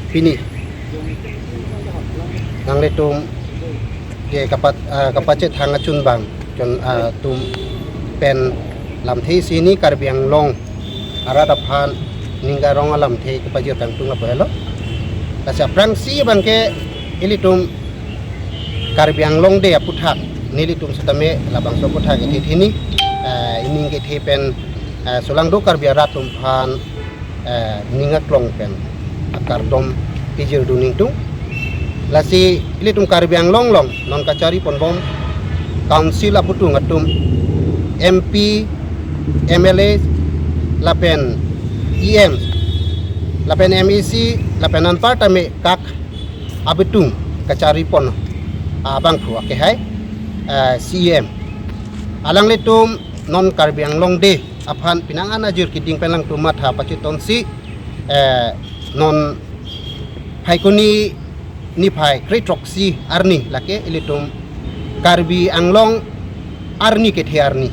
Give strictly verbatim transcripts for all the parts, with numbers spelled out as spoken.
Pini nanglitum ke kapat ah, kapachethang achun bang chun ah, atum pen lamthe isi hini Karbi Anglong arat aphan ning arong alamthe kepajir kangtung lapu helo. Lasi aphrangsi abangke ilitum Karbi Anglong Day aputhak nelitum sitame labangso aputhak kethe hini ah, ining kethe pen ah, solangdo Karbi arat atum aphan eh, ning aklong pen akardom pijirdun ingtung. Lasi ilitum Karbi Anglong along non kachari ponbom council aputhung atum M P, M L A lapen E M lapen M A C lapen anparta me kak abitung kachari pon abangphu akehai eh, C E M alanglitum non Karbi Anglong Day aphan penang an ajir keding pen alangtum matha pachitonsi eh, non Phaikuni niphai kre throksi arni lake ilitum Karbi Anglong arni kethe arni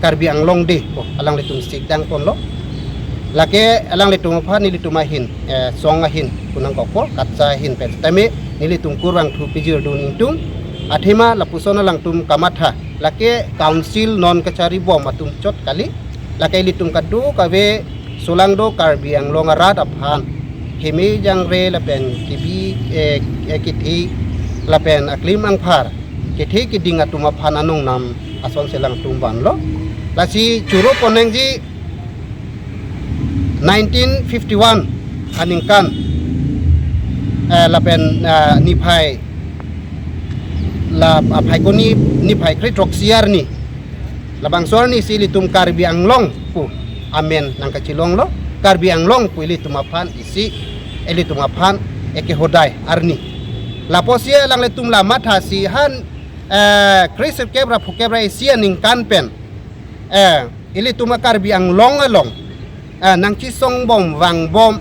Karbi Anglong Day pu alanglitum sikdang ponlo. Lake alanglitum aphan nelitum ahin eh, song ahin pu nangkokpo, KATSSA ahin pen tame nelitum kurvangthu pijirdun ingtung. Athema lapuson alangtum kamatha lake council non kachari bom atum chot kali. Lake ilitum kadokave solangdo Karbi Anglong arat aphan heme jangre lapen kebi eh, eh, kethe lapen aklim angphar kethe keding atum aphan anong nam asonsi alangtum vanlo. Lasi choro ponengji nineteen fifty-one aningkan eh, lapen eh, niphai la ah, Phaikuni niphai kre throksi arni labangso arni si ilitum Karbi Anglong pu amen nangkachelonglo. Karbi Anglong pu ilitum aphan isi ilitum aphan eke hodai arni. Lapusi alanglitum la matha si han eh, kre sirkep ra phokep ra isi aningkan pen eh, ilitum a-Karbi Anglong along eh, nangchisong bom vangbom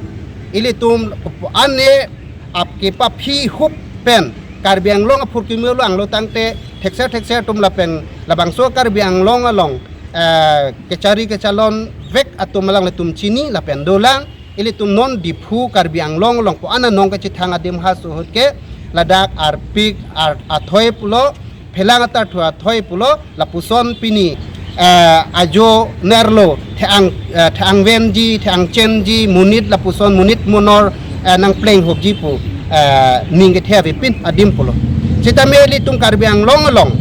ilitum ane ap kepaphi hup pen Karbi Anglong aphurkimo lo anglo tangte thekser thekser atum lapen labangso Karbi Anglong along eh, kechari kechalon vek atum alanglitum chini lapen dolang ilitum non Diphu Karbi Anglong along pu ana nong kachethang adim ha suhut ke ladak arpik ar athoi pulo phelang atarthu athoi pulo lapuson pini eh, ajo nerlo the-ang eh, the-angvenji the-angchenji monit lapuson monit monor eh, nangpleng hopji pu eh, ning kethe avepin adim pulo. Sitame ilitum Karbi Anglong along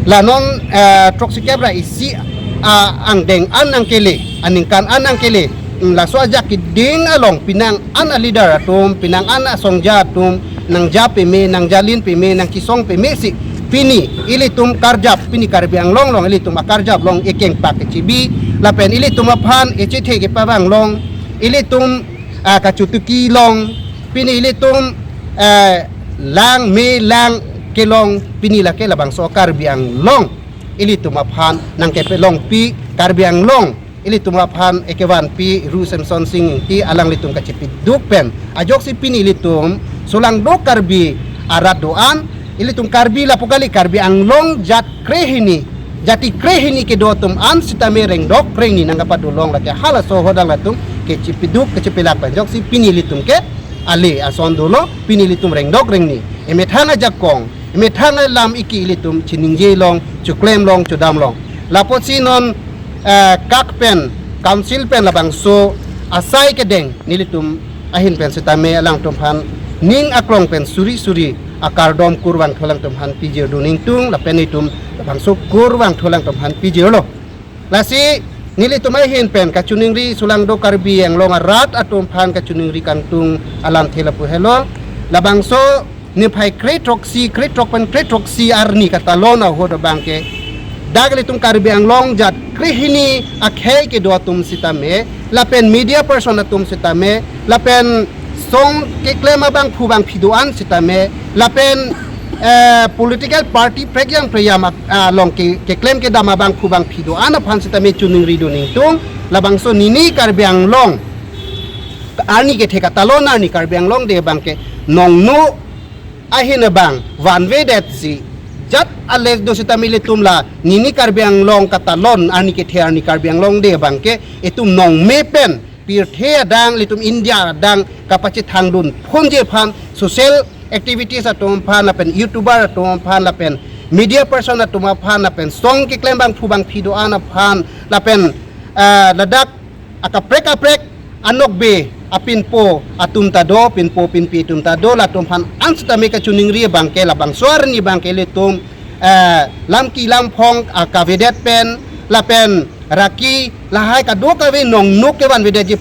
la non eh, throksi kep ra isi ah, angdeng an nangkele aningkan an nangkele mm, laso ajak keding along penang an a-leader atum penang an asongja atum nangja peme nangjalin peme nangchisong peme si pini ilitum karjap pini Karbi Anglong along ilitum akarjap along ekengpak kechibi lapen ilitum aphan echethe kepavang along ilitum ah, kachutuki along pini ilitum eh, lang me lang kelong pini lake labangso Karbi Anglong ilitum aphan nangkepelongpi Karbi Anglong ilitum aphan ekevanpi Ru Semsonsing Ingti alanglitum kachepiduk pen ajoksi pini ilitum solangdo Karbi arat do-an ilitum Karbi lapu kali Karbi Anglong jat krehini jati krehini kedo atum an sitame rengdok rengni nangkapadolong lake halaso ahodang latum kechepiduk kechepelak pen ajoksi pini ilitum ke ale ason dolo pini ilitum rengdok rengni emethang ajakong emethang alam iki ilitum chiningje long chuklem long chudam long lapusi non eh, kak pen council pen labangso asai kedeng nelitum ahin pen sitame alangtum aphan ning aklong pen suri suri akardom kurvangthu alangtum aphan pijirdun ingtung lapen itum labangso kurvangthu alangtum aphan pijirlo. Lasi nelitum ahin pen kachiningri solangdo Karbi Anglong arat atum aphan kachiningri kangtung alamthe lapu helo. Labangso niphai kre throksi kre throk pen kre throksi arni katalon ahut abangke dak ilitum Karbi Anglong jat krehini akhei kedo atum sitame lapen media person atum sitame lapen song keklem abangphu bangphi do-an sitame lapen eh, political party prekjang preyam ak- along ke keklem kedam abangphu bangphi do-an aphan sitame chiningridun ingtung labangso nini Karbi Anglong arni kethe katalon arni Karbi Anglong Day abangke nongno ahin abang vanvedetsi jat ales do sitame ilitum la nini Karbi Anglong katalon arni kethe arni Karbi Anglong Day abangke itum nongme pen pirthe adang, ilitum India adang kapachethang dunphunji aphan, social activities atum aphan lapen YouTuber atum aphan lapen media person atum aphan lapen song keklem bangphu bangphi do-an aphan lapen, eh, ladak akaprek kaprek anokbe apinpo atum ta do, pinpo pinpi atum ta do, latum aphan ansitame kachiningri abangke labangso arni abangke ilitum, eh, lamki lamphong akavedet pen lapen raki lahai kadokave nongnuk kevanvedetji